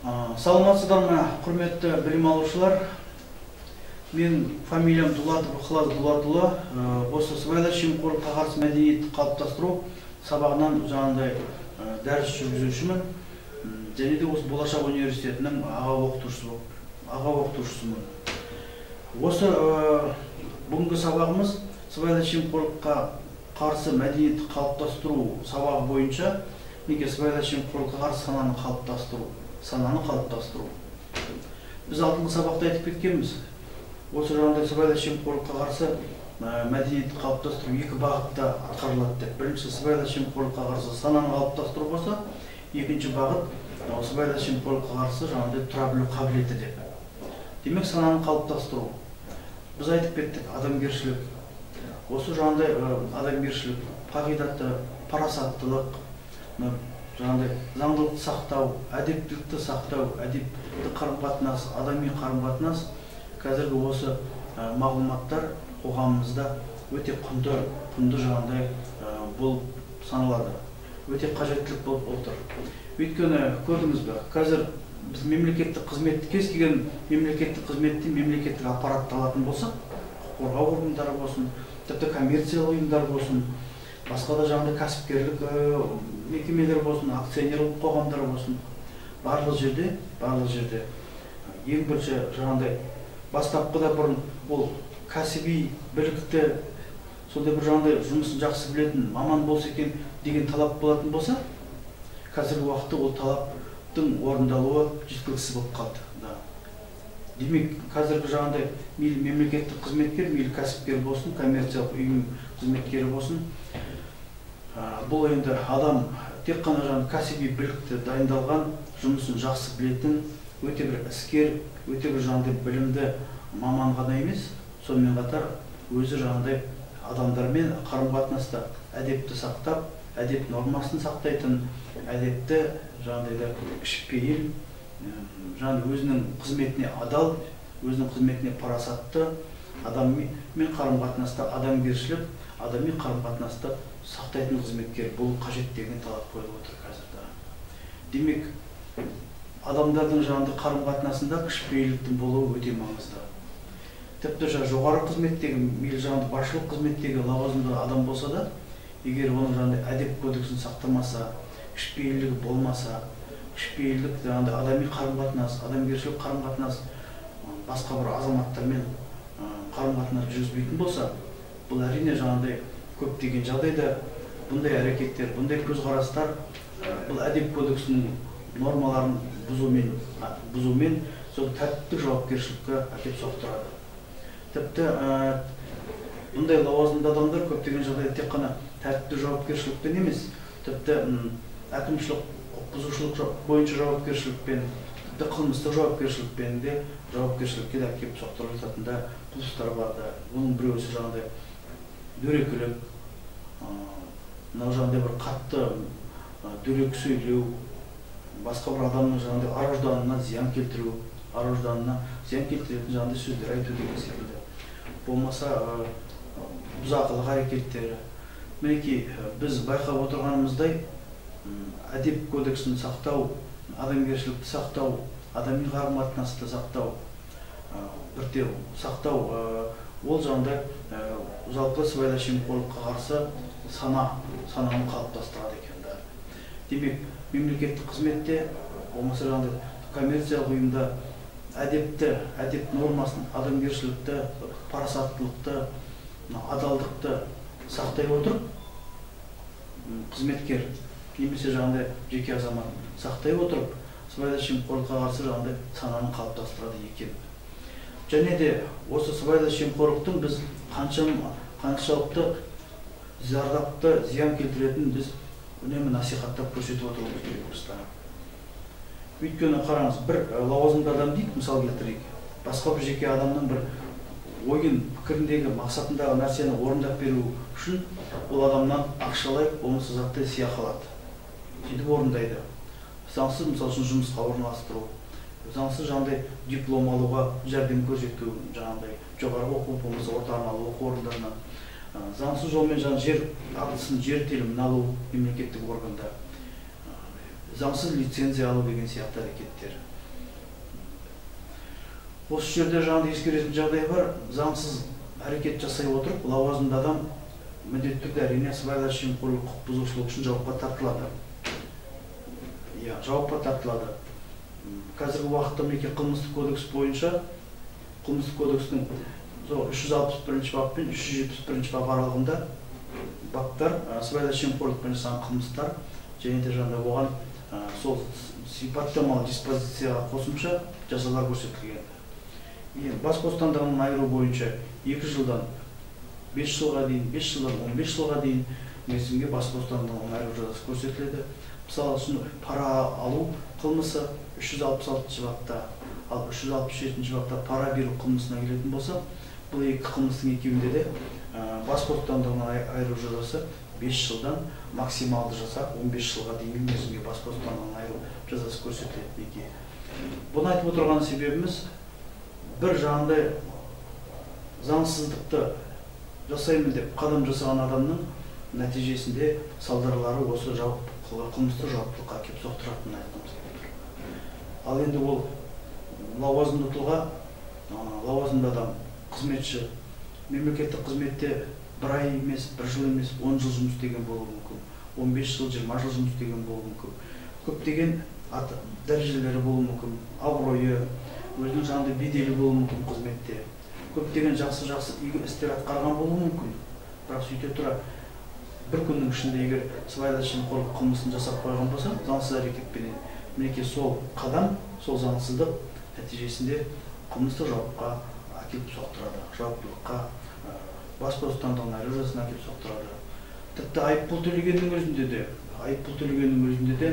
Саламатсыздар ма, құрметті білім алушылар. Мен фамилиям Дулатов Ықылас Дулатұлы. Осы сыбайлас жемқорлыққа қарсы мәдениетті қалыптастыру сабағынан жаңағындай дәріс жүргізушімін. Және де осы Болашақ университетінің аға оқытушысымын. Осы бүгінгі сабағымыз сыбайлас жемқорлыққа қарсы мәдениетті қалыптастыру сабағы бойынша неге сыбайлас жемқорлыққа қарсы сананы қалыптастыру. Біз алдыңғы сабақта айтып кеткенбіз. Осы жаңағыдай сыбайлас жемқорлыққа қарсы мәдениетті қалыптастыру екі бағытта атқарылады деп. Бірінші сыбайлас жемқорлыққа қарсы сананы қалыптастыру болса, екінші бағыт сыбайлас жемқорлыққа қарсы жаңағыдай тұра білу қабілеті деп. Демек, сананы қалыптастыру. Біз айтып кеттік, адамгершілік. Осы жаңағыдай адамгершілік, қағидаты, парасаттылық, жаңағыдай заңдылықты сақтау, әдептілікті сақтау, әдепті қарым-қатынас, адами қарым-қатынас қазіргі осы мағлұматтар қоғамымызда өте құнды жаңағыдай болып саналады. Өте қажеттілік болып отыр. Өйткені көрдіңіз бе, қазір біз мемлекеттік қызметті, кез келген мемлекеттік қызметті мемлекеттік аппаратты алатын болсақ, құқық қорғау органдары болсын, тіпті коммерциялық ұйымдар болсын, басқа да жаңағыдай кәсіпкерлік мекемелер болсын, акционерлік қоғамдар болсын, барлық жерде ең бірінші жаңағыдай бастапқыда бұрын ол кәсіби білікті, сондай бір жаңағыдай жұмысын жақсы білетін маман болса екен деген талап болатын болса, қазіргі уақытта ол талаптың орындалуы жеткіліксіз болып қалды. Демек, қазіргі жаңағыдай мейлі мемлекеттік қызметкер, мейлі кәсіпкер болсын, коммерциялық ұйым қызметкері болсын, бұл енді адам тек қана жаңағы кәсіби білікті дайындалған, жұмысын жақсы білетін, өте бір іскер, өте бір жаңағыдай білімді маман ғана емес, сонымен қатар өзі жаңағыдай адамдармен қарым-қатынаста әдепті сақтап, әдеп нормасын сақтайтын, әдепті жаңағыдай кішіпейіл, жаңағы өзінің қызметіне адал, өзінің қызметіне парасатты, адаммен қарым-қатынаста адамгершілік, адами қарым-қатынасты сақтайтын қызметкер болу қажет деген талап қойылып отыр қазір. Демек, адамдардың жаңағыдай қарым-қатынасында кішіпейілдіктің болуы өте маңызды. Тіпті жоғары қызметтегі, мейлі жаңағыдай басшылық қызметтегі лауазымды адам болса да, егер оның жаңағыдай әдеп кодексін сақтамаса, кішіпейілдігі болмаса, кішіпейілдік жаңағыдай адами қарым-қатынас, адамгершілік қарым-қатынас, басқа бір азаматтармен қарым-қатынас жүргізбейтін болса, бұл әрине жаңағыдай көптеген жағдайда бұндай әрекеттер, бұндай көзқарастар бұл әдеп кодексінің нормаларын бұзумен сол тәртіптік жауапкершілікке әкеліп соқтырады. Тіпті бұндай лауазымды адамдар көптеген жағдайда тек қана тәртіптік жауапкершілікпен емес, тіпті әкімшілік құқық бұзушылық бойынша жауапкершілікпен, тіпті қылмыстық жауапкершілікпен де жауапкершілікке де әкеліп соқтырып жататын да құбылыстар бар да. Оның біреусі жаңағыдай дөрекілік, мынау жаңағыдай бір қатты дөрекі сөйлеу, басқа бір адамның жаңағыдай ар-ожданына зиян келтіру, ар-ожданына зиян келтіретін жаңағыдай сөздер айту деген секілді. Болмаса бұзақылық әрекеттері. Мінекей, біз байқап отырғанымыздай, әдеп кодексін сақтау, адамгершілікті сақтау, адами қарым-қатынасты сақтау, бірте сақтау, ол жаңағыдай жалпы сыбайлас жемқорлыққа қарсы сананы қалыптастырады екен да. Демек, мемлекеттік қызметте, болмаса жаңағыдай коммерциялық ұйымда әдепті, әдеп нормасын, адамгершілікті, парасаттылықты, адалдықты сақтай отырып, қызметкер немесе жаңағыдай жеке азамат сақтай отырып, сыбайлас жемқорлыққа қарсы жаңағыдай сананы қалыптастырады екен. Және де осы сыбайлас жемқорлықтың біз қаншалықты зардапты зиян келтіретінін біз үнемі насихаттап көрсетіп отыруымыз керек осыдан. Өйткені қараңыз, бір лауазымды адам дейік, мысал келтірейік, басқа бір жеке адамның бір ойын, пікіріндегі, мақсатындағы нәрсені орындап беру үшін ол адамнан ақшалай, болмаса заттай сыйақы алады. Сөйтіп орындайды. Заңсыз, мысал үшін, жұмысқа орналастыру, заңсыз жаңағыдай диплом алуға жәрдем көрсету, жаңағыдай жоғарғы оқу болмаса орта арнаулы оқу орындарынан, заңсыз жолмен жаңағы жер актісін, жер телімін алу мемлекеттік органда, заңсыз лицензия алу деген сияқты әрекеттер. Осы жерде жаңағыдай ескеретін жағдай бар, заңсыз әрекет жасай отырып, лауазымды адам міндетті түрде әрине сыбайлас жемқорлық құқық бұзушылық үшін жауапқа тартылады. Иә, жауапқа тартылады. Қазіргі уақытта мінекей қылмыстық кодекс бойынша, қылмыстық кодекстің 361 бап пен 371 бап аралығында баптар сыбайлас жемқорлықпен жасаған қылмыстар және де жаңағыдай оған сол сипаттамалы диспозицияға қосымша жазалар көрсетілген. Бас бостандығынан айыру бойынша 2 жылдан 5 жылға дейін, 5 жылдан 15 жылға дейін мерзімге бас бостандығынан айыру жазасы көрсетіледі. Мысалы үшін пара алу қылмысы 366 бапта, ал 367 бапта пара беру қылмысына келетін болсақ, бұл екі қылмыстың екеуінде де бас бостандығынан айыру жазасы 5 жылдан максималды жаза 15 жылға дейінгі мерзімге бас бостандығынан айыру жазасы көрсетіледі. Бұны айтып отырған себебіміз, бір жағындай заңсыздықты жасаймын деп қадам жасаған адамның нәтижесінде салдарлары осы қылмыстық жауаптылыққа әкеліп соқтыратынын айтқымыз келіп тұр. Ал енді ол лауазымды тұлға, лауазымды адам, қызметші, мемлекеттік қызметте бір ай емес, бір жыл емес, 10 жыл жұмыс істеген болуы мүмкін, 15 жыл, 20 жыл жұмыс істеген болуы мүмкін. Көптеген дәрежелері болуы мүмкін, абыройы, өзінің жаңағыдай беделі болуы мүмкін қызметте. Көптеген жақсы-жақсы игі істер атқарған болуы мүмкін. Бірақ сөйте тұра бір күннің ішінде егер сыбайлас жемқорлық қылмысын жасап қойған болса, заңсыз әрекетпенен, мінекей сол қадам, сол заңсыздық нәтижесінде қылмыстық жауапқа әкеліп соқтырады, жауаптылыққа, бас бостандығынан айыру жазасына әкеліп соқтырады. Тіпті айыппұл төлегеннің өзінде де, айыппұл төлегеннің өзінде де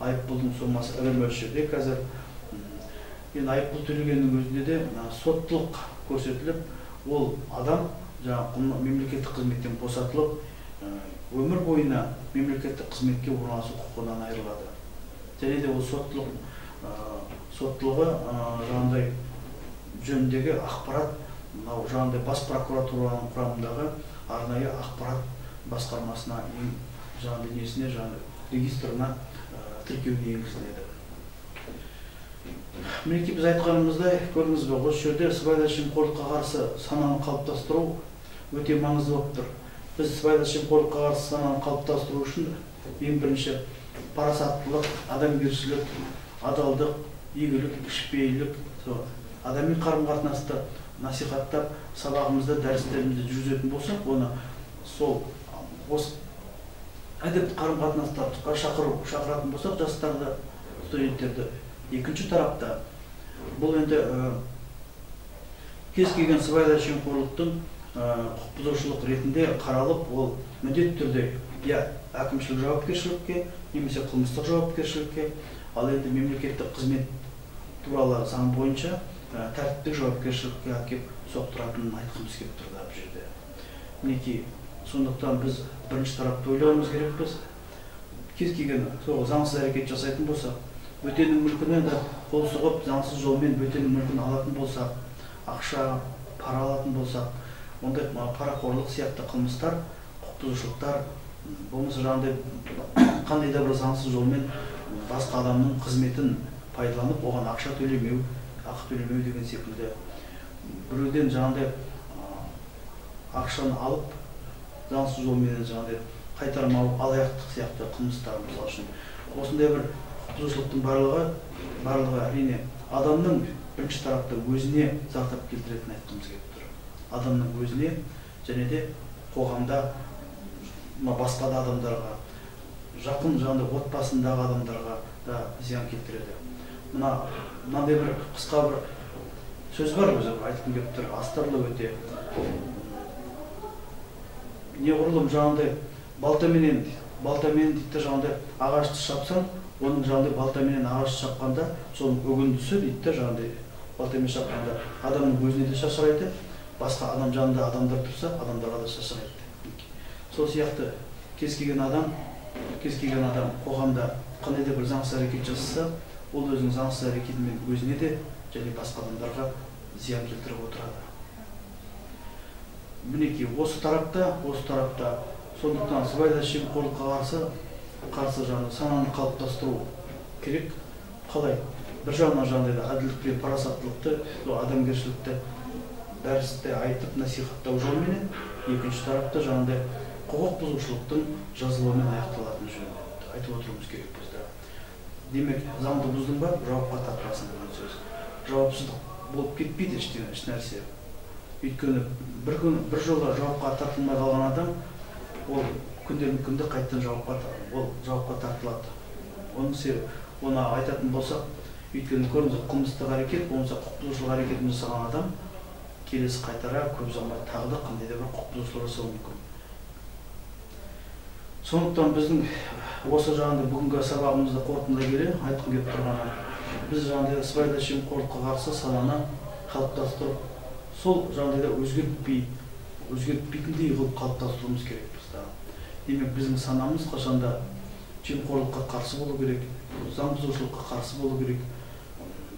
айыппұлдың сомасы ірі мөлшерде қазір. Енді айыппұл төлегеннің өзінде де соттылық көрсетіліп, ол адам жаңағы мемлекеттік қызметтен босатылып, өмір бойына мемлекеттік қызметке орналасу құқығынан айырылады. Және де ол соттылығы жаңағыдай жөніндегі ақпарат мынау жаңағыдай бас прокуратураның құрамындағы арнайы ақпарат басқармасына, жаңағыдай несіне, жаңағыдай регистрына тіркеуге енгізіледі. Мінекей біз айтқанымыздай, көрдіңіз бе, осы жерде сыбайлас жемқорлыққа қарсы сананы қалыптастыру өте маңызды болып тұр. Біз сыбайлас жемқорлыққа қарсы сананы қалыптастыру үшін ең бірінші парасаттылық, адамгершілік, адалдық, игілік, кішіпейілдік, адами қарым-қатынасты насихаттап, сабағымызда, дәрістерімізде жүргізетін болсақ, оны сол осы әдепті қарым-қатынастарға шақыратын болсақ, жастарды, студенттерді. Екінші тарапта бұл енді кез келген сыбайлас жемқорлықтың құқық бұзушылық ретінде қаралып, ол міндетті түрде я әкімшілік жауапкершілікке немесе қылмыстық жауапкершілікке, ал енді мемлекеттік қызмет туралы заң бойынша тәртіптік жауапкершілікке әкеп соқтыратынын айтқымыз келіп тұр да бұл жерде. Мінекей, сондықтан біз бірінші тарапты ойлауымыз керекпіз. Кез келген сол заңсыз әрекет жасайтын болсақ, бөтеннің мүлкіне де қол сұғып, заңсыз жолмен бөтеннің мүлкін алатын болсақ, ақша, пара алатын болсақ, ондай парақорлық сияқты қылмыстар, құқық бұзушылықтар, болмаса жаңағыдай қандай да бір заңсыз жолмен басқа адамның қызметін пайдаланып, оған ақша төлемеу, ақы төлемеу деген секілді, біреуден жаңағыдай ақшаны алып, заңсыз жолмен жаңағыдай қайтармау, алаяқтық сияқты қылмыстар, мысалы үшін. Осындай бір құқық бұзушылықтың барлығы әрине адамның бірінші тарапта өзіне зардап келтіретінін айтқымыз келіп тұр. Адамның өзіне және де қоғамда басқа да адамдарға, жақын жаңағыдай отбасындағы адамдарға да зиян келтіреді. Мынандай бір қысқа бір сөз бар, өзі айтқым келіп тұр, астарлы өте. Неғұрлым жаңағыдай балтаменен дейді жаңағыдай ағашты шапсаң, оның жаңағыдай балтаменен ағашты шапқанда соның үгіндісі дейді жаңағыдай балтамен шапқанда адамның өзіне де шашырайды, басқа адам жанында адамдар тұрса, адамдарға да шашырайды. Сол сияқты кез келген адам қоғамда қандай да бір заңсыз әрекет жасаса, ол өзінің заңсыз әрекетімен өзіне де және басқа адамдарға зиян келтіріп отырады. Мінекей, осы тарапта сондықтан сыбайлас жемқорлыққа қарсы жаңағы сананы қалыптастыру керек. Қалай? Бір жағынан жаңағыдай әділдік пен парасаттылықты, адамгершілікті дәрісте айтып насихаттау жолменен, екінші тарапта жаңағыдай құқық бұзушылықтың жазалаумен аяқталатын жөнінде айтып отыруымыз керек бізде. Демек, заңды бұздың ба, жауапқа тартыласың деген сөз. Жауапсыздық болып кетпейді еш нәрсе. Өйткені бір күн бір жолы жауапқа тартылмай қалған адам, ол күндердің күнде қайтадан жауапқа тартылады. Оның себебі, оны айтатын болсақ, өйткені көрдіңіз, қылмыстық әрекет, болмаса құқық бұзушылық әрекетін жасаған адам келесі қайтара көп ұзамай тағы да қандай да бір құқық бұзушылық жасауы мүмкін. Сондықтан біздің осы жағында бүгінгі сабағымызды қорытындылай келе айтқым келіп тұрғаны, біз жаңағыдай сыбайлас жемқорлыққа қарсы сананы қалыптастырып, сол жағдайда өзгертпейтіндей қылып қалыптастыруымыз керекпіз да. Демек, біздің санамыз қашанда жемқорлыққа қарсы болу керек, заң бұзушылыққа қарсы болу керек,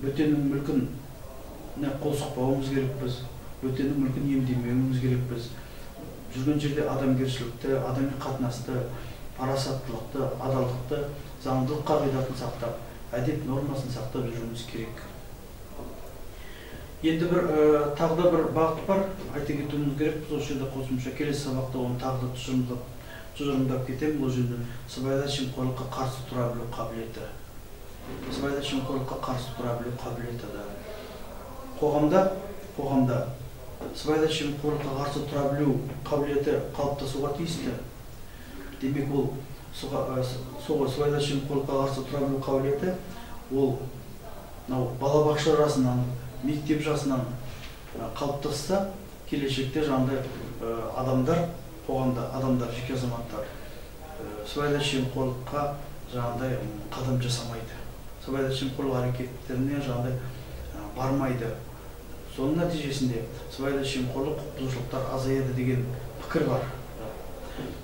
бөтеннің мүлкіне қол сұқпауымыз керекпіз, бөтеннің мүлкін иемдемеуіміз керекпіз. Жүрген жерде адамгершілікті, адами қатынасты, парасаттылықты, адалдықты, заңдылық қағидатын сақтап, әдеп нормасын сақтап жүруіміз керек. Енді бір тағы да бір бағыт бар, айта кетуіміз керек. Біз осы жерде қосымша келесі сабақта оны тағы да тұжырымдап кетемін. Бұл жерде сыбайлас жемқорлыққа қарсы тұра білу қабілеті. Сыбайлас жемқорлыққа қарсы тұра білу қабілеті да. Қоғамда сыбайлас жемқорлыққа қарсы тұра білу қабілеті қалыптасуға тиісті. Демек, ол сыбайлас жемқорлыққа қарсы тұра білу қабілеті ол мынау балабақша жасынан, мектеп жасынан қалыптасса, келешекте жаңағыдай адамдар, қоғамда адамдар, жеке азаматтар сыбайлас жемқорлыққа жаңағыдай қадам жасамайды, сыбайлас жемқорлық әрекеттеріне жаңағыдай бармайды. Соның нәтижесінде сыбайлас жемқорлық құқық бұзушылықтар азаяды деген пікір бар.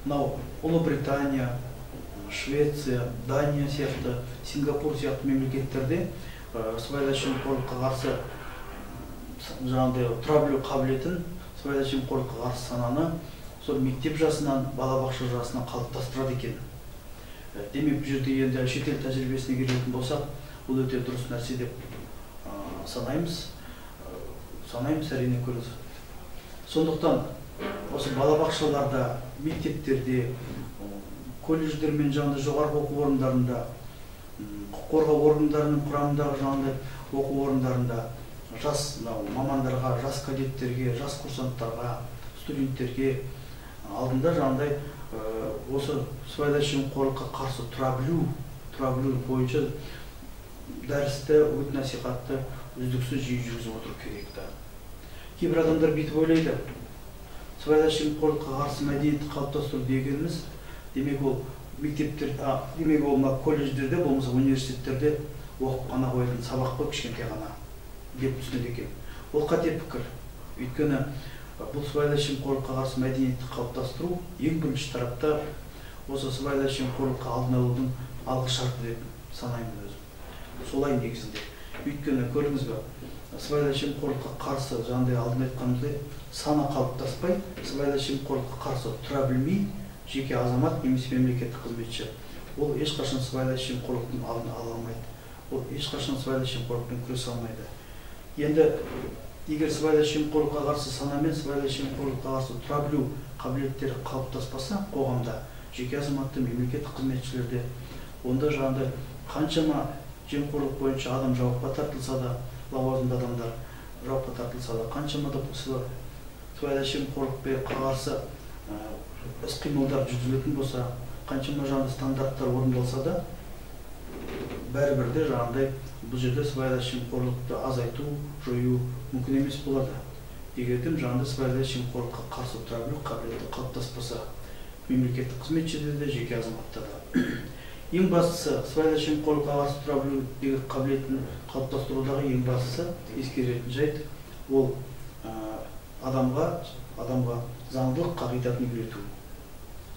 Мынау Ұлыбритания, Швеция, Дания сияқты, Сингапур сияқты мемлекеттерде сыбайлас жемқорлыққа қарсы жаңағыдай тұра білу қабілетін, сыбайлас жемқорлыққа қарсы сананы сол мектеп жасынан, балабақша жасынан қалыптастырады екен. Демек, бұл жерде енді шетел тәжірибесіне келетін болсақ, бұл өте дұрыс нәрсе деп санаймыз. Санаймыз, әрине көріңіз. Сондықтан осы балабақшаларда, мектептерде, колледждер мен жаңағыдай жоғарғы оқу орындарында, құқық қорғау органдарының құрамындағы жаңағыдай оқу орындарында жас мамандарға, жас кадеттерге, жас курсанттарға, студенттерге алдында жаңағыдай осы сыбайлас жемқорлыққа қарсы тұра білу бойынша дәрісті, үгіт насихатты үздіксіз жиі жүргізіп отыру керек та. Кейбір адамдар бүйтіп ойлайды, сыбайлас жемқорлыққа қарсы мәдениетті қалыптастыру дегеніміз, демек ол мектептер, демек ол мына колледждерде болмаса университеттерде оқып қана қоятын сабақ қой, кішкентай ғана деп түсінеді екен. Ол қате пікір. Өйткені бұл сыбайлас жемқорлыққа қарсы мәдениетті қалыптастыру ең бірінші тарапта осы сыбайлас жемқорлыққа алдын алудың алғы шарты деп санаймын өзім. Солай негізінде. Өйткені көрдіңіз бе, сыбайлас жемқорлыққа қарсы жаңағыдай алдын айтқанымыздай сана қалыптаспай, сыбайлас жемқорлыққа қарсы тұра білмей жеке азамат немесе мемлекеттік қызметші ол ешқашан сыбайлас жемқорлықтың алдын ала алмайды. Ол ешқашан сыбайлас жемқорлықпен күресе алмайды. Енді егер сыбайлас жемқорлыққа қарсы сана мен сыбайлас жемқорлыққа қарсы тұра білу қабілеттері қалыптаспаса қоғамда, жеке азаматты, мемлекеттік қызметшілерде, онда жаңағыдай қаншама жемқорлық бойынша адам жауапқа тартылса да, лауазымды адамдар жауапқа тартылса да, қаншама да сыбайлас жемқорлыққа қарсы іс-қимылдар жүргізілетін болса, қаншама жаңағыдай стандарттар орындалса да, бәрібір де жаңағыдай бұл жерде сыбайлас жемқорлықты азайту, жою мүмкін емес болады. Егер де жаңағыдай сыбайлас жемқорлыққа қарсы тұра білу қабілеті қалыптаспаса, мемлекеттік қызметшіде де, жеке азаматта да. Ең бастысы, сыбайлас жемқорлыққа қарсы тұра білу қабілетін қалыптастырудағы ең бастысы ескеретін жайт ол адамға заңдылық қағидатын үйрету.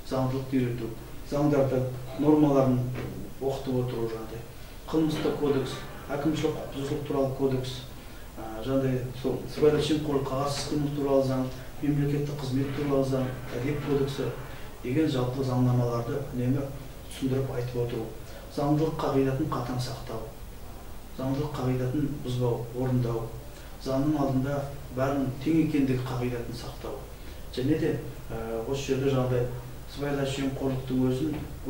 Заңдылықты үйрету, заңдарды, нормаларын оқытып отыру жаңағыдай. Қылмыстық кодекс, әкімшілік құқық бұзушылық туралы кодекс, жаңағыдай сол сыбайлас жемқорлыққа қарсы іс-қимыл туралы заң, мемлекеттік қызмет туралы заң, әдеп кодексі деген жалпы заңнамаларды үнемі түсіндіріп айтып отыру. Заңдылық қағидатын қатаң сақтау. Заңдылық қағидатын бұзбау, орындау, заңның алдында бәрінің тең екендігі қағидатын сақтау. Және де осы жерде жаңағыдай сыбайлас жемқорлықтың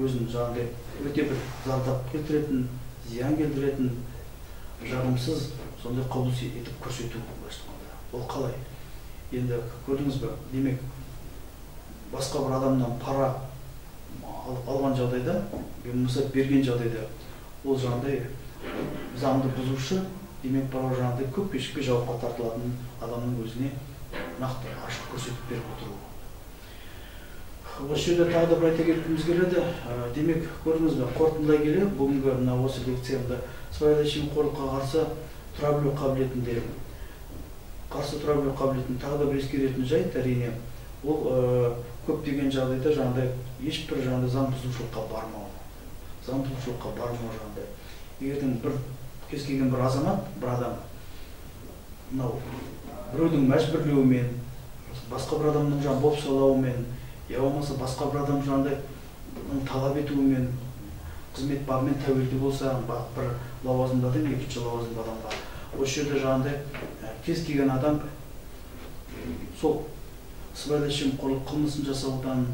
өзін жаңағыдай өте бір зардап келтіретін, зиян келтіретін, жағымсыз сондай құбылыс етіп көрсету былайша айтқанда. Ол қалай? Енді көрдіңіз бе, демек басқа бір адамнан пара алған жағдайда, болмаса берген жағдайда, ол жаңағыдай заңды бұзушы, демек пара жаңағыдай көп кешікпей жауапқа тартылатын адамның өзіне нақты ашық көрсетіп беріп отыру. Осы жерде тағы да бір айта кеткіміз келеді. Демек, көрдіңіз бе, қорытындылай келе бүгінгі мына осы лекциямда сыбайлас жемқорлыққа қарсы тұра білу қабілетінде, қарсы тұра білу қабілетін тағы да бір ескеретін жайт, әрине, ол көптеген жағдайда жаңағыдай ешбір жаңағыдай заң бұзушылыққа бармау. Заң бұзушылыққа бармау жаңағыдай. Егердің бір кез келген бір азамат, бір адам мынау біреудің мәжбүрлеуімен, басқа бір адамның жаңағы бопсалауымен, я болмаса басқа бір адам жаңағыдай талап етуімен, қызмет бабымен тәуелді болса, бір лауазымды адам екінші лауазымды адамға, осы жерде жаңағыдай кез келген адам сол сыбайлас жемқорлық қылмысын жасаудан,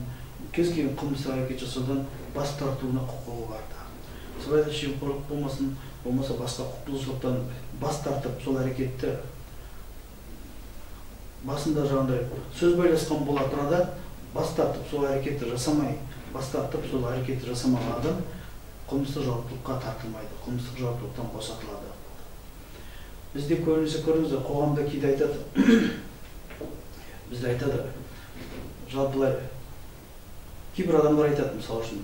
кез келген қылмыстық әрекет жасаудан бас тартуына құқығы бар. Сыбайлас жемқорлық болмасын, болмаса басқа құқық бұзушылықтан бас тартып, сол әрекетті басында жаңағыдай сөз байласқан бола тұра да бас тартып, сол әрекетті жасамай, бас тартып, сол әрекетті жасамаған адам қылмыстық жауаптылыққа тартылмайды, қылмыстық жауаптылықтан босатылады. Бізде көбінесе көрдіңіздер, қоғамда кейде айтады, бізде айтады, жалпылай кейбір адамдар айтады, мысалы үшін,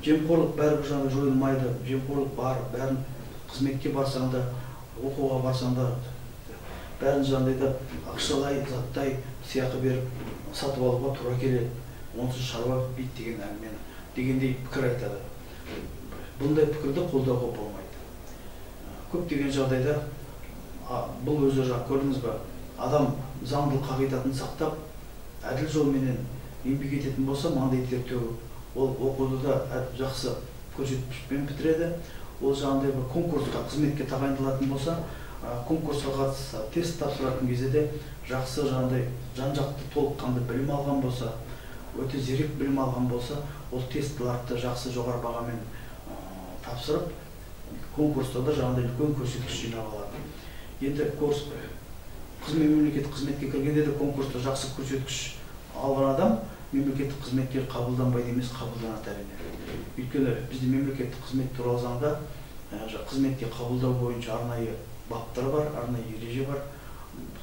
жемқорлық бәрібір жаңағы жойылмайды, жемқорлық бар, бәрін қызметке барсаң да, оқуға барсаң да, бәрін жаңағыдай ақшалай, заттай сыйақы беріп сатып алуға тура келеді, онсыз шаруа бітпейді деген әңгімені дегендей пікір айтады. Бұндай пікірді қолдауға болмайды. Көптеген жағдайда бұл өзі жаңа көрдіңіз бе, адам заңдылық қағидатын сақтап, әділ жолменен еңбек ететін болса, маңдай тер төгіп, ол оқуды да жақсы көрсеткішпен бітіреді. Ол жаңағыдай бір конкурсқа, қызметке тағайындалатын болса, конкурсқа қатысса, тест тапсыратын кезде де жақсы жаңағыдай жан-жақты толыққанды білім алған болса, өте зерек білім алған болса, ол тестларды жақсы жоғары бағамен тапсырып, конкурста да жаңағыдай үлкен көрсеткіш жинап алады. Енді қызмет мемлекеттік қызметке кіргенде де конкурста жақсы көрсеткіш алған адам мемлекеттік қызметке қабылданбайды емес, қабылданады әрине. Өйткені бізде мемлекеттік қызмет туралы заңда қызметке қабылдау бойынша арнайы баптар бар, арнайы ереже бар.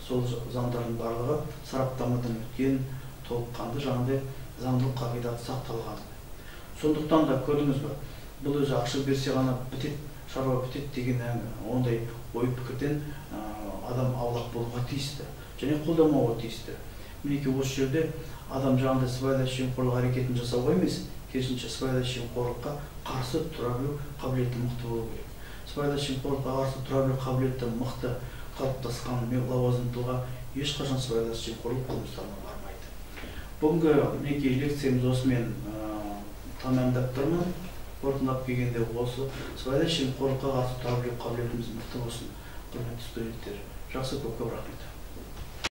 Сол заңдардың барлығы сараптамадан өткен, толыққанды жаңағыдай заңдылық қағидаты сақталған. Сондықтан да көрдіңіз бе, бұл өзі ақша берсе ғана бітеді, шаруа бітеді деген ондай ой пікірден адам аулақ болуға тиісті және қолдамауға тиісті. Мінекей осы жерде адам жаңағыдай сыбайлас жемқорлық әрекетін жасауға емес, керісінше сыбайлас жемқорлыққа қарсы тұра білу қабілеті мықты болу керек. Сыбайлас жемқорлыққа қарсы тұра білу қабілеті мықты қалыптасқан лауазымды тұлға ешқашан сыбайлас жемқорлық қылмыстарына бармайды. Бүгінгі мінекей лекциямыз осымен тәмамдап тұрмын. Қорытындылап келгенде осы сыбайлас жемқорлыққа қарсы тұра білу қабілетіміз мықты болсын, құрметті студенттер. Жақсы, көп көп рахмет.